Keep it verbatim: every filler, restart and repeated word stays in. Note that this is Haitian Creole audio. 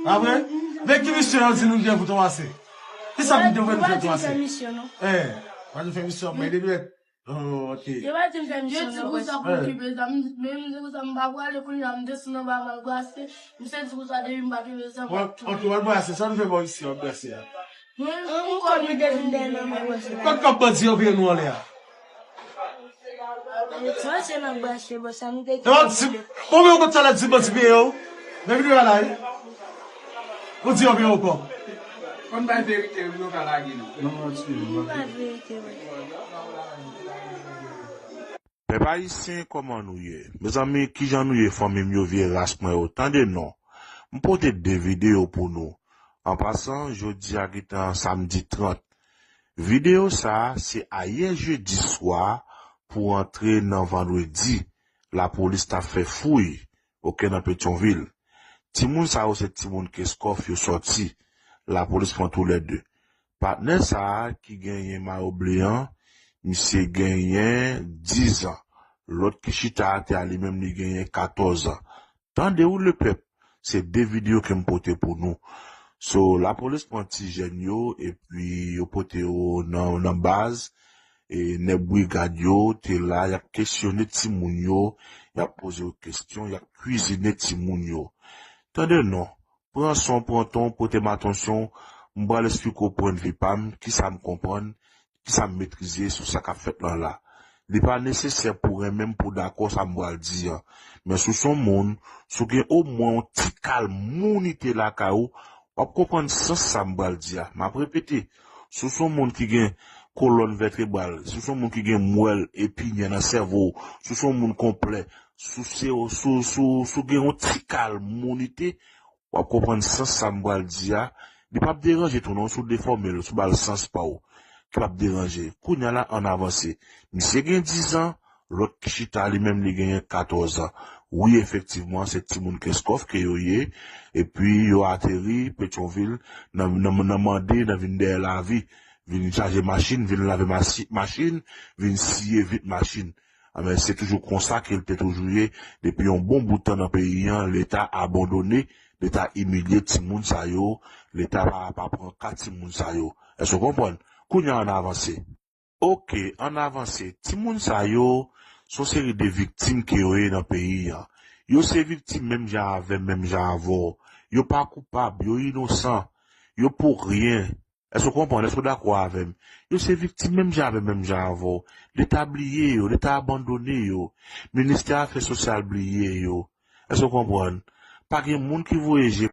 Apre, men ki misyon yo di nou gen pou twa pase? Ki sa nou devwe nou fè twa pase? Eh, pa di fè misyon, men de dwèt. Oh, ok. Yo pa di m fè misyon nan wè. Yo di konsa pou okipe zam, men m di konsa m pa prale kounye a, m desann anba m al brase. Misye di konsa depi m pa kenbe zam, m ap touye. Ok, w al brase, sa nou fè bò isi, w ap brase a? Mwen, m konn li depi m dèyè nan men bòs la. Kot kòb bandi yo peye nou anlè a? Mwen se nan brase, bòs la, m te... Epa, di, konbyen w konn sa la di bandi peye w? Men videyo a la, wi. Ou di yo peye w kòb. Konn bay verite, wi, nou ka lage nou. Non, non, ti, non. M bay verite, wi. Pèp ayisyen, kòman nou ye? Mezanmi, kijan nou ye, fanmi m yo, vye ras mwen yo? Tande non, m pote de videyo pou nou. An pasan, jodi a gentan samdi trant. Videyo sa a, se ayè jedi swa pou antre nan vandredi, lapolis t ap fè fouy, oke, nan Petyonvil. Timoun sa yo se timoun Kenskòf yo sòti. Lapolis pran toulède. Patnè sa a ki genyen mayo ble an, misye genyen diz an. Lòt ki chita atè a, li menm, li genyen katòz an. Tande wi, lepèp, se de videyo ke m pote pou nou. So, lapolis pran ti jèn yo, epi yo pote yo nan, nan baz, e nèg brigad yo te la, y ap kesyone timoun yo, y ap poze yo kesyon, y ap kwizine timoun yo. Tande non, pran son, pran ton, pote m atansyon, m pral esplike w pwennvi pa m, kisa m konprann, kisa m metrize sou sa k ap fèt lan la. Li pa nesesè pou w renmen m, pou w dakò sa m pral di an. Men si w se yon moun, si w gen omwen yon ti kal mounite lakay ou, w ap konprann sans sa m pral di a. M ap repete, si w se yon moun ki gen kolòn vètebral, si w se yon moun ki gen mwèl, epinyè nan sèvo w, si w se yon moun konplè, si w se, si w, si w, si w gen yon ti kal mounite, w ap konprann sans sa m pral di a. Li p ap deranje tou non, si w defòme l, si w ba l sans pa w, ki p ap deranje. Kounye a la, ann avanse. Misye gen diz an, lòt ki chita li menm li genyen katòz an. Wi, efektivman, se timoun Kenskòf ke yo ye, epi yo ateri Petyonvil, nan, nan, nan mande, nan vin dèyè lavi, vin chaje machin, vin lave machi-, machin, vin siye vit machin. Anben, se toujou konsa ke l te toujou ye depi yon bon bout tan nan peyi an, Leta abandone, Leta imilye timoun sa yo, Leta pa, pa pran ka timoun sa yo. Èske w konprann? Kounye a, ann avanse. Oke, ann avanse. Timoun sa yo, se yon seri de viktim ke yo ye nan peyi an. Yo se viktim menm jan avè m, menm jan avè w. Yo pa koupab, yo inosan. Yo pou ryen. Èske w konprann? Èske w dakò avè m? Yo se viktim menm jan avè m, menm jan avè w. Leta bliye yo, Leta abandone yo. Ministè Afè Sosyal bliye yo. Èske w konprann? Pa gen moun ki voye je